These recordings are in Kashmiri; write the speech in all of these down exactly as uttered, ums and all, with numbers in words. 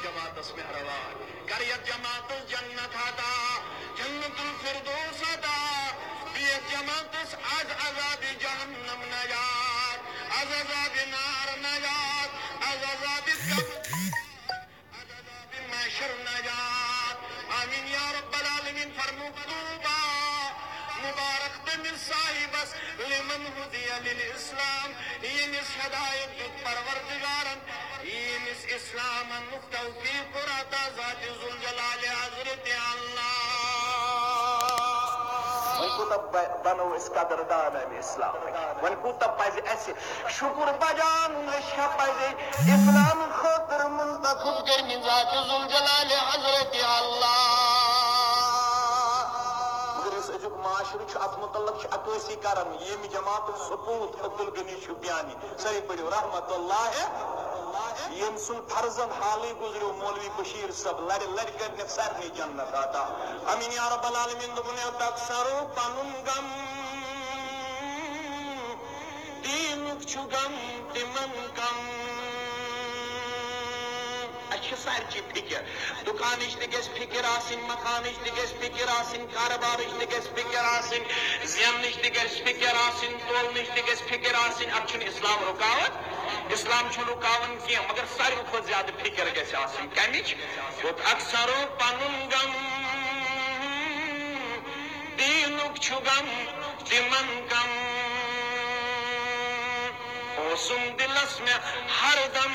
جماعتس مہربان، کر یتھ جماعتس جنت عطا، جنت الفردوس عطا، بیتھ جماعتس از عذاب جہنم نجات، از عذاب نار نجات، از عذاب قبر، از عذاب محشر نجات۔ آمین یا رب العالمین۔ فرمو طوبیٰ، مبارک تمس صاحبس، لمن ہدی للاسلام، یمس ہدایت دیت پروردگارن، یمس اسلام انک توفیق کوٚر عطا ذات ذوالجلال حضرت اللہ۔ وۄنۍ کوٗتاہ ب-، بنو أسۍ قدردان امہِ اسلامٕکۍ؟ وۄنۍ کوٗتاہ پزِ اسہِ شُکر بجان؟ أسۍ چھا پزے اسلام خٲطرٕ منتخب کٔرمٕتۍ ذات ذوالجلال حضرت اللہ؟ مگر یُس أزیُک معاشرٕ چھُ، اتھ متعلق چھِ عکٲسی کران ییٚمہِ جماعتُک سپوٗت عبدالغنی شُپیانی۔ سٲری پٔرِو رحمت اللہ۔ ییٚمۍ سُنٛد فرزند حالٕے گُزریو مولوی بشیر صٲب، لرِ لرِ کٔرنَکھ سارنٕے جنت عطا۔ آمین یا رب العالمین۔ دوٚپُن، "یوٚت اکثرو پنُن غم، دیٖنُک چھُ غم تِمن کم۔" اَسہِ چھِ سارچی فِکر، دُکانٕچ تہِ گژھِ فِکر آسٕنۍ، مکانٕچ تہِ گژھِ فِکر آسٕنۍ، کارٕبارٕچ تہِ گژھِ فِکر آسٕنۍ، زینٕچ تہِ گژھِ فِکر آسٕنۍ، تولنٕچ تہِ گژھِ فِکر آسٕنۍ۔ اَتھ چھُنہٕ اسلام رُکاوان، اسلام چھُنہٕ رُکاوان کینٛہہ، مگر ساروی کھۄتہٕ زیادٕ فِکر گژھِ آسٕنۍ۔ کَمِچ؟ یوٚت اکثرو پنُن غم، دیٖنُک چھُ غم تِمن کم۔ اوسُم دِلس مےٚ ہردم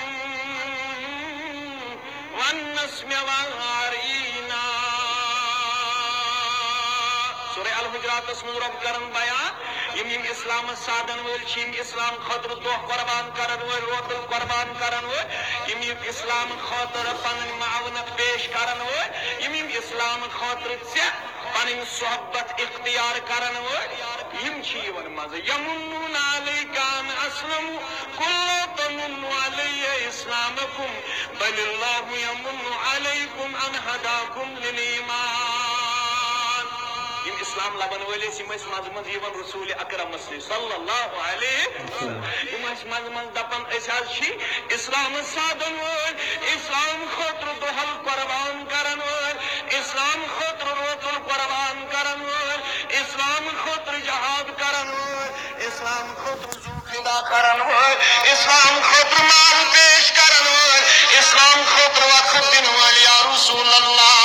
وننس مےٚ وار یی نا۔ سورہ الحجراتس منٛز رۄب کران بیان، یِم یِم اسلامس سادن وٲلۍ چھِ، یِم اسلام خٲطرٕ دۄہ قربان کرن وٲلۍ، روتل قربان کرن وٲلۍ، یِم یِم اسلام خٲطرٕ پنٕنۍ معاونت پیش کرن وٲلۍ، یِم یِم اسلام خٲطرٕ ژےٚ پنٕنۍ صحبت اختیار کرن وٲلۍ، یِم چھِ یِوان منٛزٕ۔ یمنون علیک ان اسلموا، قل لا تمنوا علی اسلامکم، بل اللہ یمن علیکم ان ہداکم للایمان۔ یِم اسلام لبن وٲلۍ ٲسۍ، یِم ٲسۍ منٛزٕ منٛزٕ یِوان رسول اکرمس نِش صلی اللہ علیہ وسلم۔ یِم ٲسۍ منٛزٕ منٛزٕ دپان، أسۍ حظ چھِ اسلام سادن وٲلۍ، اسلام خٲطرٕ دۄہل قربان کرن وٲلۍ، اسلام خٲطرٕ روتل قربان کرن وٲلۍ، اسلام خٲطرٕ جہاد کرن وٲلۍ، اسلام خٲطرٕ زُو فدا کرن وٲلۍ، اسلام خٲطرٕ مال پیش کرن وٲلۍ، اسلام خٲطرٕ وقت دِنہٕ وٲلۍ، یا رسول اللہ۔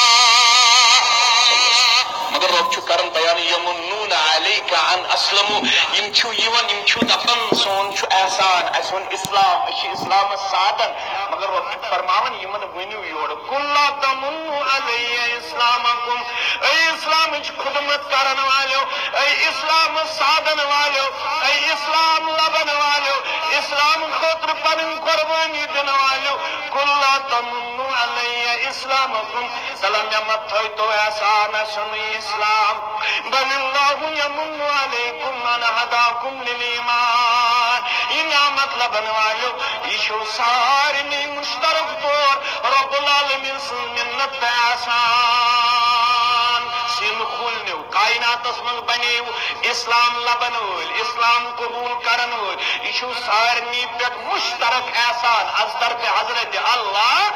مگر رۄب چھُ کران بیان، یمنون علیک ان اسلموا، یِم چھِو یِوان، یِم چھِو دپان، سون چھُ احسان، اسہِ اوٚن اسلام، أسۍ چھِ اسلامس سادن۔ مگر رۄب چھُ فرماوان، یِمن ؤنِو یورٕ، قل لا تمنوا علی اسلامکم، اے اسلامٕچ خدمت کرن والیو، اے اسلام سادن والیو، اے اسلام لبن والیو، اسلام خٲطرٕ پنٕنۍ قربٲنی دِنہٕ والیو، قل لا تمنوا علی اسلامکم، تلہ مےٚ مہ تھٲیتو احسان، اسہِ اوٚنُے اسلام، بل اللہ یمن علیکم ان ہداکم للایمان۔ یہِ نعمت لبن والیو، یہِ چھُو سارنٕے مشترک طور رب العالمین سٕنٛز منت تہٕ احسان۔ سیٖنہٕ کھوٗلنیو، کائناتس منٛز بنیو اسلام لبن وٲلۍ، اسلام قبول کرن وٲلۍ۔ یہِ چھُو سارنٕے پٮ۪ٹھ مشترک احسان از طرفِ حضرت اللہ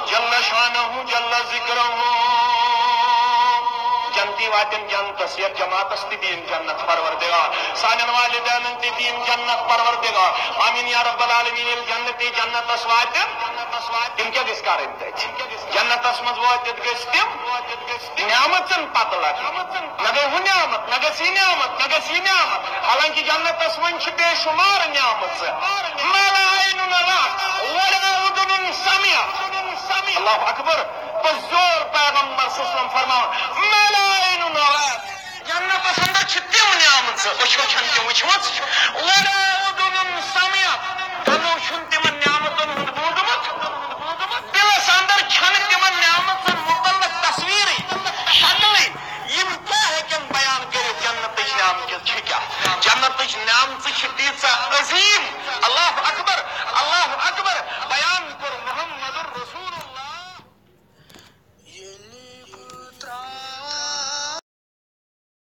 جل شانہ جل ذکرہ۔ جنتی واتن جنتس، یتھ جماعتس تہِ دِیِن جنت پروردگار، سانٮ۪ن والدینن تہِ دِیِن جنت پروردگار۔ آمین یا رب العالمین۔ ییٚلہِ جنتی جنتس واتن، تِم کیٛاہ گٔژھۍ کرٕنۍ تتہِ؟ جنتس منٛز وٲتِتھ گٔژھۍ تِم نعمژن پتہٕ لگٕنۍ۔ نہ گٔے ہُہ نعمت، نہ گٔژھ یہِ نعمت، نہ گٔژھ یہِ نعمت۔ حالانکہ جنتس منٛز چھِ بے شمار نعمژٕ۔ ما لا عین رأت ولا اذن سمعت۔ اللہ اکبر۔ پوٚز زور پیغمبر صلی اللہ علیہ وسلم فرماوان، ما لا عین رأت۔ جنتس اندر چھِ تِم نعمژٕ، أچھو چھَنہٕ تِم وٕچھمٕژ۔ ولا